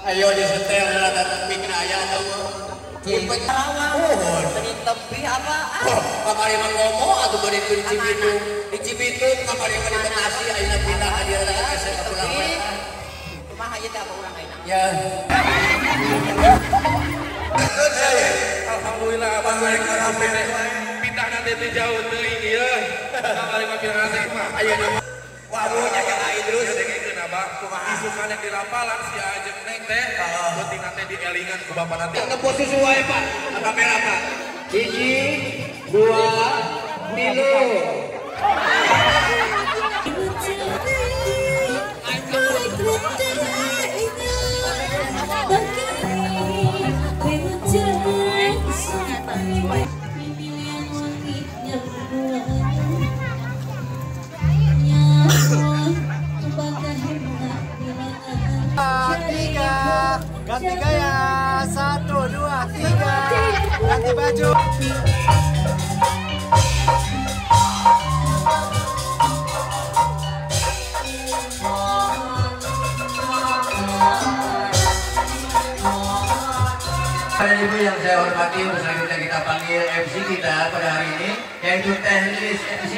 Ayo disetel rada tepi kena aya atuh. Meni tepi apa? Kamari mah ngomong atuh bade di Cibitung. Di Cibitung kamari mah di Bekasi ayeuna pindah ka dieu rada hese ka pulang. Kumaha ieu teh apa urang ayeuna? Ya. Alhamdulillah abah rek rame pindah nanti teh jauh teuing ieu. Kamari mah pindah nanti mah ayeuna wawuh nya ka Idrus. Kumaha isukan yang dirapalan si ajeng neng teh penting nanti dielingan ku bapak nanti. Nempo susu wae Pak, kamera Pak. 1, 2, 3. Ganti gaya, 1, 2, 3, ganti baju. Pada ibu yang saya hormati, selanjutnya kita panggil MC kita pada hari ini, yaitu Teh Lilis MC.